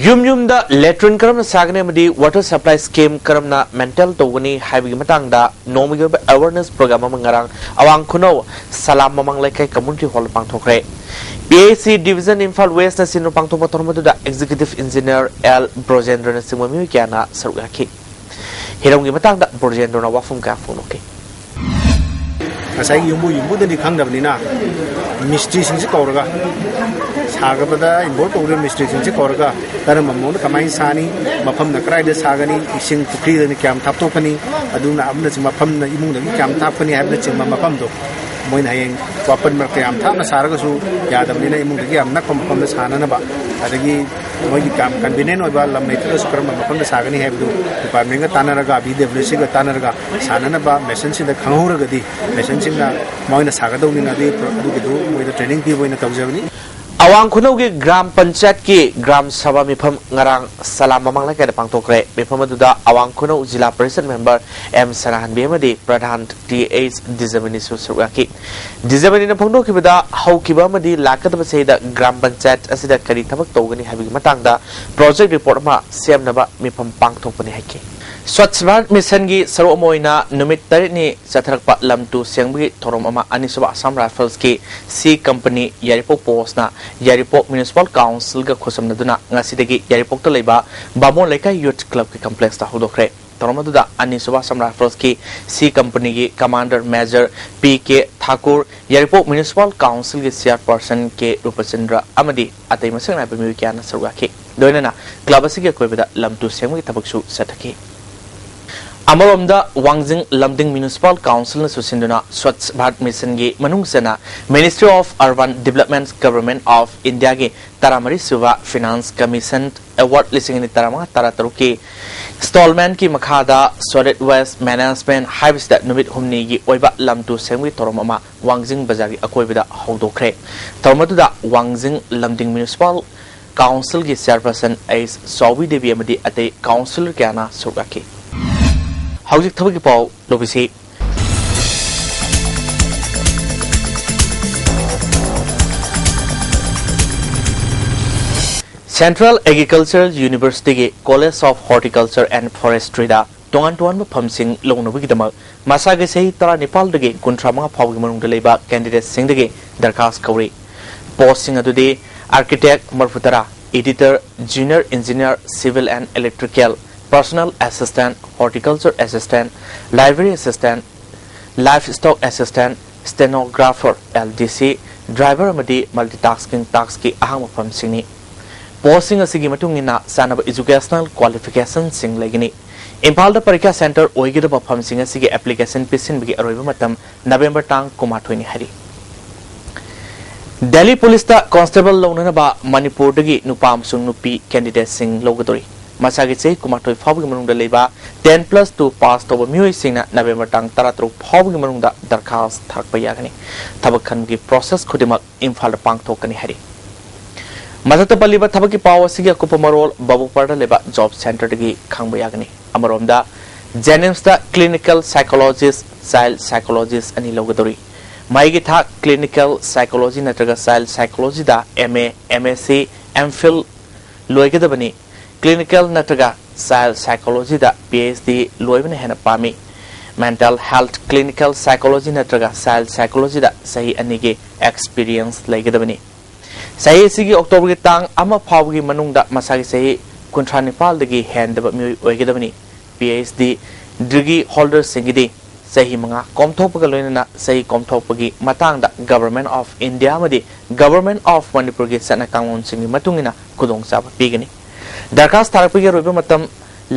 ꯌꯨꯝ ꯌꯨꯝꯗ ꯂꯦꯇ꯭ꯔꯤꯟ ꯀꯔꯝꯅ ꯁꯥꯒꯅꯤ ꯑꯃꯗꯤ ꯋꯥꯇꯔ ꯁꯄ꯭ꯂꯥꯏ ꯁ꯭ꯀꯤꯝ ꯀꯔꯝꯅ ꯃꯦꯟꯇꯦꯟ ꯇꯧꯒꯅꯤ ꯍꯥꯏꯕꯒꯤ ꯃꯇꯥꯡꯗ ꯅꯣꯡꯃꯒꯤ ꯑꯣꯏꯕ ꯑꯦꯋꯥꯔꯅꯦꯁ ꯄ꯭ꯔꯣꯒ꯭ꯔꯥꯝ ꯑꯃ ꯉꯔꯥꯡ ꯑꯋꯥꯡ ꯈꯨꯅꯧ ꯁꯂꯥꯝ ꯃꯃꯥꯡ ꯂꯩꯀꯥꯏ ꯀꯝꯃ꯭ꯌꯨꯅꯤꯇꯤ ꯍꯣꯜꯗ ꯄꯥꯡꯊꯣꯛꯈ꯭ꯔꯦ꯫ P H C division Imphal ꯋꯦꯁꯅ ꯁꯤꯟꯕ ꯄꯥꯡꯊꯣꯛꯄ ꯊꯧꯔꯝ ꯑꯗꯨꯗ ꯑꯦꯛꯖꯤꯀ꯭ꯌꯨꯇꯤꯚ ꯏꯟꯖꯤꯅꯤꯌꯔ ꯑꯦꯜ ꯕ꯭ꯔꯣꯖꯦꯟꯗ꯭ꯔꯅꯆꯤꯡꯕ ꯃꯤꯑꯣꯏ ꯀꯌꯥꯅ ꯁꯔꯨꯛ ꯌꯥꯈꯤ꯫ ꯍꯤꯔꯝꯒꯤ ꯃꯇꯥꯡꯗ ꯕ꯭ꯔꯣꯖꯦꯟꯗ꯭ꯔꯅ ꯋꯥꯐꯝ ꯀꯌꯥ ꯐꯣꯡꯗꯣꯛꯈꯤ꯫ ꯉꯁꯥꯏꯒꯤ ꯌꯨꯝꯕꯨ ꯌꯨꯝꯕꯨꯗꯗꯤ ꯈꯪꯗꯕꯅꯤꯅ, ꯃꯤꯁꯇ꯭ꯔꯤꯁꯤꯡꯁꯤ ꯀꯧꯔꯒ, ꯁꯥꯒꯗꯕꯗ ꯏꯟꯚꯣꯜꯕ ꯇꯧꯔꯤꯕ ꯃꯤꯁꯇ꯭ꯔꯤꯁꯤꯡꯁꯤ ꯀꯧꯔꯒ, ꯀꯔꯝꯕ ꯃꯑꯣꯡꯗ ꯀꯃꯥꯏꯅ ꯁꯥꯅꯤ, ꯃꯐꯝꯅ ꯀꯗꯥꯏꯗ ꯁꯥꯒꯅꯤ, ꯏꯁꯤꯡ ꯄꯨꯈ꯭ꯔꯤꯗꯅ ꯀꯌꯥꯝ ꯊꯥꯞꯇꯣꯛꯀꯅꯤ, ꯑꯗꯨꯅ ꯑꯃꯅꯆꯤꯡꯕ ꯃꯐꯝꯅ ꯏꯃꯨꯡꯗꯒꯤ ꯀꯌꯥꯝ ꯊꯥꯞꯀꯅꯤ ꯍꯥꯏꯕꯅꯆꯤꯡꯕ ꯃꯐꯝꯗꯣ ꯃꯣꯏꯅ ꯍꯌꯦꯡ ꯋꯥꯄꯟ ꯃꯔꯛꯇ ꯌꯥꯝ ꯊꯥꯞꯅ ꯁꯥꯔꯒꯁꯨ ꯌꯥꯗꯕꯅꯤꯅ, ꯏꯃꯨꯡꯗꯒꯤ ꯌꯥꯝ ꯅꯛꯄ ꯃꯐꯝꯗ ꯁꯥꯅꯅꯕ, ꯑꯗꯒꯤ ꯃꯣꯏꯒꯤ ꯌꯥꯝ ꯀꯟꯚꯤꯅꯤꯌꯦꯟ ꯑꯣꯏꯕ ꯂꯝ ꯂꯩꯇ꯭ꯔꯒꯁꯨ ꯀꯔꯝꯕ ꯃꯐꯝꯗ ꯁꯥꯒꯅꯤ ꯍꯥꯏꯕꯗꯨ ꯗꯤꯄꯥꯔꯠꯃꯦꯟꯒ ꯇꯥꯟꯅꯔꯒ, ꯕꯤ ꯗꯕ꯭ꯂꯤꯎ ꯁꯤꯒ ꯇꯥꯟꯅꯔꯒ ꯁꯥꯅꯅꯕ ꯃꯦꯁꯟꯁꯤꯡꯗ ꯈꯪꯍꯧꯔꯒꯗꯤ, ꯃꯦꯁꯟꯁꯤꯡꯅ ꯃꯣꯏꯅ ꯁꯥꯒꯗꯧꯅꯤꯅ ꯑꯗꯨꯒꯤ ꯑꯗꯨꯒꯤꯗꯨ ꯃꯣꯏꯗ ꯇ꯭ꯔꯦꯅꯤꯡ ꯄꯤꯕ ꯑꯣꯏꯅ ꯇꯧꯖꯕꯅꯤ꯫ ꯑꯋꯥꯡ ꯈꯨꯅꯧꯒꯤ ꯒ꯭ꯔꯥꯝ ꯄꯟꯆꯥꯌꯠꯀꯤ ꯒ꯭ꯔꯥꯝ ꯁꯚꯥ ꯃꯤꯐꯝ ꯉꯔꯥꯡ ꯁꯂꯥꯝ ꯃꯃꯥꯡ ꯂꯩꯀꯥꯏꯗ ꯄꯥꯡꯊꯣꯛꯈ꯭ꯔꯦ꯫ ꯃꯤꯐꯝ ꯑꯗꯨꯗ ꯑꯋꯥꯡ ꯈꯨꯅꯧ ꯖꯤꯂꯥ ꯄꯔꯤꯁꯗ ꯃꯦꯝꯕꯔ ꯑꯦꯝ ꯁꯅꯥꯍꯟꯕꯤ ꯑꯃꯗꯤ ꯄ꯭ꯔꯙꯥꯟ ꯇꯤ ꯑꯩꯆ ꯗꯤꯖꯃꯅꯤꯁꯨ ꯁꯔꯨꯛ ꯌꯥꯈꯤ꯫ ꯗꯤꯖꯃꯅꯤꯅ ꯐꯣꯡꯗꯣꯛꯈꯤꯕꯗ, ꯍꯧꯈꯤꯕ ꯑꯃꯗꯤ ꯂꯥꯛꯀꯗꯕ ꯆꯍꯤꯗ ꯒ꯭ꯔꯥꯝ ꯄꯟꯆꯥꯌꯠ ꯑꯁꯤꯗ ꯀꯔꯤ ꯊꯕꯛ ꯇꯧꯒꯅꯤ ꯍꯥꯏꯕꯒꯤ ꯃꯇꯥꯡꯗ ꯄ꯭ꯔꯣꯖꯦꯛ ꯔꯤꯄꯣꯔꯠ ꯑꯃ ꯁꯦꯝꯅꯕ ꯃꯤꯐꯝ ꯄꯥꯡꯊꯣꯛꯄꯅꯤ ꯍꯥꯏꯈꯤ꯫ ꯁ꯭ꯋꯥꯆ ꯚꯥꯔꯠ ꯃꯤꯁꯟꯒꯤ ꯁꯔꯨꯛ ꯑꯃ ꯑꯣꯏꯅ ꯅꯨꯃꯤꯠ ꯇꯔꯦꯠꯅꯤ ꯆꯠꯊꯔꯛꯄ ꯂꯝ ꯇꯨ ꯁꯦꯡꯕꯒꯤ ꯊꯧꯔꯝ ꯑꯃ ꯑꯅꯤꯁꯨꯕ ꯑꯁꯥꯝ ꯔꯥꯏꯐꯜꯁꯀꯤ ꯁꯤ ꯀꯝꯄꯅꯤ ꯌꯥꯏꯔꯤꯄꯣꯛ ꯄꯣꯁꯅ ꯌꯥꯏꯔꯤꯄꯣꯛ ꯃ꯭ꯌꯨꯅꯤꯁꯤꯄꯥꯜ ꯀꯥꯎꯟꯁꯤꯜꯒ ꯈꯨꯠꯁꯝꯅꯗꯨꯅ ꯉꯁꯤꯗꯒꯤ ꯌꯥꯏꯔꯤꯄꯣꯛꯇ ꯂꯩꯕ ꯕꯥꯃꯣꯟ ꯂꯩꯀꯥꯏ ꯌꯨꯊ ꯀ꯭ꯂꯕꯀꯤ ꯀꯝꯄ꯭ꯂꯦꯛꯁꯇ ꯍꯧꯗꯣꯛꯈ꯭ꯔꯦ꯫ ꯊꯧꯔꯝ ꯑꯗꯨꯗ ꯑꯅꯤꯁꯨꯕ Assam Riflesꯀꯤ C Companyꯒꯤ Commander Major P K Thakur, ꯌꯥꯏꯔꯤꯄꯣꯛ Municipal Councilꯒꯤ Chairperson K Rupachandra ꯑꯃꯗꯤ ꯑꯇꯩ ꯃꯁꯛ ꯅꯥꯏꯕ ꯃꯤꯑꯣꯏ ꯀꯌꯥꯅ ꯁꯔꯨꯛ ꯌꯥꯈꯤ꯫ ꯂꯣꯏꯅꯅ club ꯑꯁꯤꯒꯤ ꯑꯀꯣꯏꯕꯗ ꯂꯝ ꯇꯨ ꯁꯦꯡꯕꯒꯤ ꯊꯕꯛꯁꯨ ꯆꯠꯊꯈꯤ꯫ ꯑꯃꯔꯣꯝꯗ, ꯋꯥꯡꯖꯤꯡ ꯂꯝꯗꯤꯡ Municipal Councilꯅꯁꯨ ꯁꯤꯟꯗꯨꯅ Swachh Bharat Missionꯒꯤ ꯃꯅꯨꯡ ꯆꯟꯅ Ministry of Urban Development, Government of Indiaꯒꯤ ꯇꯔꯥꯃꯔꯤꯁꯨꯕ Finance Commission Award ꯂꯤꯁꯤꯡ ꯑꯅꯤ ꯇꯔꯥꯃꯉꯥ ꯇꯔꯥꯇꯔꯨꯛꯀꯤ installmentꯀꯤ ꯃꯈꯥꯗ Solid Waste Management ꯍꯥꯏꯕꯁꯤꯗ ꯅꯨꯃꯤꯠ ꯍꯨꯝꯅꯤꯒꯤ ꯑꯣꯏꯕ ꯂꯝ ꯇꯨ ꯁꯦꯡꯕꯒꯤ ꯊꯧꯔꯝ ꯑꯃ ꯋꯥꯡꯖꯤꯡ ꯕꯖꯥꯔꯒꯤ ꯑꯀꯣꯏꯕꯗ ꯍꯧꯗꯣꯛꯈ꯭ꯔꯦ꯫ ꯊꯧꯔꯝ ꯑꯗꯨꯗ ꯋꯥꯡꯖꯤꯡ ꯂꯝꯗꯤꯡ Municipal Councilꯒꯤ Chairperson H ꯆꯥꯎꯕꯤ ꯗꯦꯕꯤ ꯑꯃꯗꯤ ꯑꯇꯩ councillor ꯀꯌꯥꯅ ꯁꯔꯨꯛ ꯌꯥꯈꯤ꯫ ꯍꯧꯖꯤꯛ ꯊꯕꯛꯀꯤ ꯄꯥꯎ ꯂꯧꯕꯤꯁꯤ꯫ Central Agricultural Universityꯒꯤ College of Horticulture and Forestryꯗ ꯇꯣꯉꯥꯟ ꯇꯣꯉꯥꯟꯕ ꯐꯝꯁꯤꯡ ꯂꯧꯅꯕꯒꯤꯗꯃꯛ ꯃꯁꯥꯒꯤ ꯆꯍꯤ ꯇꯔꯥꯅꯤꯄꯥꯜꯗꯒꯤ ꯀꯨꯟꯊ꯭ꯔꯥ ꯃꯉꯥ ꯐꯥꯎꯕꯒꯤ ꯃꯅꯨꯡꯗ ꯂꯩꯕ candidateꯁꯤꯡꯗꯒꯤ ꯗꯔꯈꯥꯁ ꯀꯧꯔꯤ꯫ Postꯁꯤꯡ ꯑꯗꯨꯗꯤ architect ꯃꯔꯤꯐꯨꯇꯔꯥ, editor, junior engineer, civil and electrical, personal assistant, horticulture assistant, library assistant, livestock assistant, stenographer, L D C, driver ꯑꯃꯗꯤ multitasking taskꯀꯤ ꯑꯍꯥꯡꯕ ꯐꯝꯁꯤꯡꯅꯤ꯫ Postꯁꯤꯡ ꯑꯁꯤꯒꯤ ꯃꯇꯨꯡ ꯏꯟꯅ ꯆꯥꯅꯕ educational qualificationꯁꯤꯡ ꯂꯩꯒꯅꯤ꯫ ꯏꯝꯐꯥꯜꯗ ꯄꯔꯤꯈꯥ centre ꯑꯣꯏꯒꯗꯕ ꯐꯝꯁꯤꯡ ꯑꯁꯤꯒꯤ application ꯄꯤꯁꯤꯟꯕꯒꯤ ꯑꯔꯣꯏꯕ ꯃꯇꯝ November ꯇꯥꯡ ꯀꯨꯟꯃꯥꯊꯣꯏꯅꯤ ꯍꯥꯏꯔꯤ꯫ Delhi Policeꯇ constable ꯂꯧꯅꯅꯕ ꯃꯅꯤꯄꯨꯔꯗꯒꯤ ꯅꯨꯄꯥ ꯑꯃꯁꯨꯡ ꯅꯨꯄꯤ candidateꯁꯤꯡ ꯂꯧꯒꯗꯧꯔꯤ꯫ ꯃꯁꯥꯒꯤ ꯆꯍꯤ ꯀꯨꯟꯃꯥꯊꯣꯏ ꯐꯥꯎꯕꯒꯤ ꯃꯅꯨꯡꯗ ꯂꯩꯕ ten plus two pass ꯇꯧꯕ ꯃꯤꯑꯣꯏꯁꯤꯡꯅ November ꯇꯥꯡ ꯇꯔꯥꯇꯔꯨꯛ ꯐꯥꯎꯕꯒꯤ ꯃꯅꯨꯡꯗ ꯗꯔꯈꯥꯁ ꯊꯥꯔꯛꯄ ꯌꯥꯒꯅꯤ꯫ ꯊꯕꯛ ꯈꯟꯕꯒꯤ process ꯈꯨꯗꯤꯡꯃꯛ ꯏꯝꯐꯥꯜꯗ ꯄꯥꯡꯊꯣꯛꯀꯅꯤ ꯍꯥꯏꯔꯤ꯫ ꯃꯊꯛꯇ ꯄꯜꯂꯤꯕ ꯊꯕꯛꯀꯤ ꯄꯥꯎ ꯑꯁꯤꯒꯤ ꯑꯀꯨꯞꯄ ꯃꯔꯣꯜ ꯕꯥꯕꯨꯄꯥꯔꯗ ꯂꯩꯕ job centreꯗꯒꯤ ꯈꯪꯕ ꯌꯥꯒꯅꯤ꯫ ꯑꯃꯔꯣꯝꯗ, JNIMSꯇ clinical psychologist, child psychologist ꯑꯅꯤ ꯂꯧꯒꯗꯧꯔꯤ꯫ ꯃꯍꯩꯒꯤ ꯊꯥꯛ clinical psychology ꯅꯠꯇ꯭ꯔꯒ child psychologyꯗ M A, M S C, M Phil ꯂꯣꯏꯒꯗꯕꯅꯤ꯫ Clinical ꯅꯠꯇ꯭ꯔꯒ child psychologyꯗ P H D ꯂꯣꯏꯕꯅ ꯍꯦꯟꯅ ꯄꯥꯝꯃꯤ꯫ Mental health, clinical psychology ꯅꯠꯇ꯭ꯔꯒ child psychologyꯗ ꯆꯍꯤ ꯑꯅꯤꯒꯤ experience ꯂꯩꯒꯗꯕꯅꯤ꯫ ꯆꯍꯤ ꯑꯁꯤꯒꯤ Octoberꯒꯤ ꯇꯥꯡ ꯑꯃ ꯐꯥꯎꯕꯒꯤ ꯃꯅꯨꯡꯗ ꯃꯁꯥꯒꯤ ꯆꯍꯤ ꯀꯨꯟꯊ꯭ꯔꯥ ꯅꯤꯄꯥꯜꯗꯒꯤ ꯍꯦꯟꯗꯕ ꯃꯤꯑꯣꯏ ꯑꯣꯏꯒꯗꯕꯅꯤ꯫ ꯄꯤ ꯑꯩꯆ ꯗꯤ ꯗꯤꯒ꯭ꯔꯤ ꯍꯣꯜꯗꯔꯁꯤꯡꯒꯤꯗꯤ ꯆꯍꯤ ꯃꯉꯥ ꯀꯣꯝꯊꯣꯛꯄꯒ ꯂꯣꯏꯅꯅ ꯆꯍꯤ ꯀꯣꯝꯊꯣꯛꯄꯒꯤ ꯃꯇꯥꯡꯗ Government of India ꯑꯃꯗꯤ Government of ꯃꯅꯤꯄꯨꯔꯒꯤ ꯆꯠꯅ ꯀꯥꯡꯂꯣꯟꯁꯤꯡꯒꯤ ꯃꯇꯨꯡ ꯏꯟꯅ ꯈꯨꯗꯣꯡꯆꯥꯕ ꯄꯤꯒꯅꯤ꯫ ꯗꯔꯈꯥꯁ ꯊꯥꯔꯛꯄꯒꯤ ꯑꯔꯣꯏꯕ ꯃꯇꯝ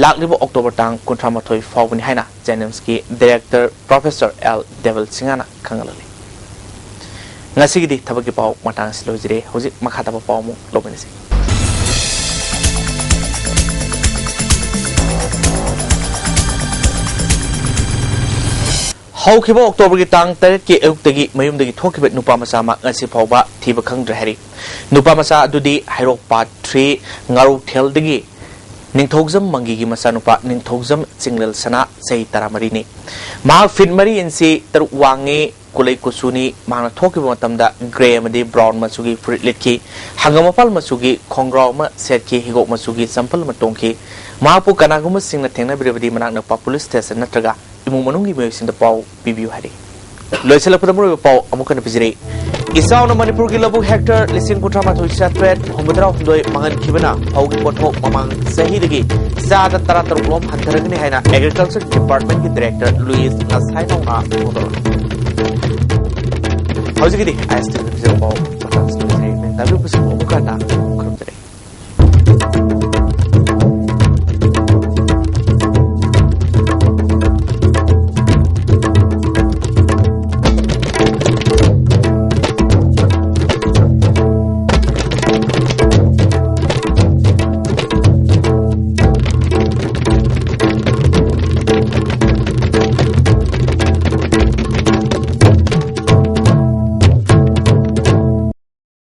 ꯂꯥꯛꯂꯤꯕ ꯑꯣꯛꯇꯣꯕꯔ ꯇꯥꯡ ꯀꯨꯟꯊ꯭ꯔꯥ ꯃꯥꯊꯣꯏ ꯐꯥꯎꯕꯅꯤ ꯍꯥꯏꯅ JNIMSꯀꯤ Director Professor L ꯗꯦꯕꯜ ꯁꯤꯡꯍꯅ ꯈꯪꯍꯜꯂꯤ꯫ ꯉꯁꯤꯒꯤꯗꯤ ꯊꯕꯛꯀꯤ ꯄꯥꯎ ꯃꯇꯥꯡ ꯑꯁꯤ ꯂꯣꯏꯖꯔꯦ꯫ ꯍꯧꯖꯤꯛ ꯃꯈꯥ ꯇꯥꯕ ꯄꯥꯎ ꯑꯃꯨꯛ ꯂꯧꯃꯤꯟꯅꯁꯤ꯫ ꯍꯧꯈꯤꯕ ꯑꯣꯛꯇꯣꯕꯔꯒꯤ ꯇꯥꯡ ꯇꯔꯦꯠꯀꯤ ꯑꯌꯨꯛꯇꯒꯤ ꯃꯌꯨꯝꯗꯒꯤ ꯊꯣꯛꯈꯤꯕ ꯅꯨꯄꯥ ꯃꯆꯥ ꯑꯃ ꯉꯁꯤ ꯐꯥꯎꯕ ꯊꯤꯕ ꯈꯪꯗ꯭ꯔꯦ ꯍꯥꯏꯔꯤ꯫ ꯅꯨꯄꯥ ꯃꯆꯥ ꯑꯗꯨꯗꯤ ꯍꯩꯔꯣꯛ ꯄꯥꯠ ꯊ꯭ꯔꯤ ꯉꯥꯔꯧꯊꯦꯜꯗꯒꯤ ꯅꯤꯡꯊꯧꯖꯝ ꯃꯪꯒꯤꯒꯤ ꯃꯆꯥꯅꯨꯄꯥ ꯅꯤꯡꯊꯧꯖꯝ ꯆꯤꯡꯂꯦꯜ ꯁꯅꯥ, ꯆꯍꯤ ꯇꯔꯥꯃꯔꯤꯅꯤ꯫ ꯃꯍꯥꯛ ꯐꯤꯠ ꯃꯔꯤ ꯏꯟꯆꯤ ꯇꯔꯨꯛ ꯋꯥꯡꯉꯤ, ꯀꯨꯂꯩ ꯀꯨꯆꯨꯅꯤ꯫ ꯃꯍꯥꯛꯅ ꯊꯣꯛꯈꯤꯕ ꯃꯇꯝꯗ ꯒ꯭ꯔꯦ ꯑꯃꯗꯤ ꯕ꯭ꯔꯥꯎꯟ ꯃꯆꯨꯒꯤ ꯐꯨꯔꯤꯠ ꯂꯤꯠꯈꯤ, ꯍꯪꯒꯥꯝ ꯃꯄꯥꯜ ꯃꯆꯨꯒꯤ ꯈꯣꯡꯒ꯭ꯔꯥꯎ ꯑꯃ ꯁꯦꯠꯈꯤ, ꯍꯤꯒꯣꯛ ꯃꯆꯨꯒꯤ ꯆꯝꯄꯜ ꯑꯃ ꯇꯣꯡꯈꯤ꯫ ꯃꯍꯥꯛꯄꯨ ꯀꯅꯥꯒꯨꯝꯕꯁꯤꯡꯅ ꯊꯦꯡꯅꯕꯤꯔꯕꯗꯤ ꯃꯅꯥꯛ ꯅꯛꯄ ꯄꯨꯂꯤꯁ ꯁ꯭ꯇꯦꯁꯟ ꯅꯠꯇ꯭ꯔꯒ ꯏꯃꯨꯡ ꯃꯅꯨꯡꯒꯤ ꯃꯤꯑꯣꯏꯁꯤꯡꯗ ꯄꯥꯎ ꯄꯤꯕꯤꯌꯨ ꯍꯥꯏꯔꯤ꯫ ꯂꯣꯏꯁꯤꯜꯂꯛꯄꯗ ꯃꯔꯨꯑꯣꯏꯕ ꯄꯥꯎ ꯑꯃꯨꯛ ꯍꯟꯅ ꯄꯤꯖꯔꯤ꯫ ꯏꯆꯥꯎꯅ ꯃꯅꯤꯄꯨꯔꯒꯤ ꯂꯧꯕꯨꯛ ꯍꯦꯛꯇꯔ ꯂꯤꯁꯤꯡ ꯀꯨꯟꯊ꯭ꯔꯥ ꯃꯥꯊꯣꯏ ꯆꯥꯇ꯭ꯔꯦꯠ ꯍꯨꯝꯐꯨꯇꯔꯥ ꯍꯨꯝꯗꯣꯏ ꯃꯥꯡꯍꯟꯈꯤꯕꯅ ꯐꯧꯒꯤ ꯄꯣꯠꯊꯣꯛ ꯃꯃꯥꯡ ꯆꯍꯤꯗꯒꯤ ꯆꯥꯗ ꯇꯔꯥ ꯇꯔꯨꯛ ꯂꯣꯝ ꯍꯟꯊꯔꯒꯅꯤ ꯍꯥꯏꯅ Agriculture Departmentꯀꯤ Director ꯂꯨꯏꯁ ꯉꯁꯥꯏ ꯅꯧꯅ ꯐꯣꯡꯗꯣꯔꯛꯂꯤ꯫ ꯍꯧꯖꯤꯛꯀꯤꯗꯤ ISTVꯅ ꯄꯤꯖꯕ ꯄꯥꯎ ꯃꯇꯥꯡꯁꯤꯗ ꯂꯣꯏꯁꯤꯜꯂꯤ꯫ ꯇꯥꯕꯤꯔꯤꯕꯁꯤꯡꯕꯨ ꯑꯃꯨꯛ ꯍꯟꯅ ꯈꯨꯔꯨꯝꯖꯔꯤ꯫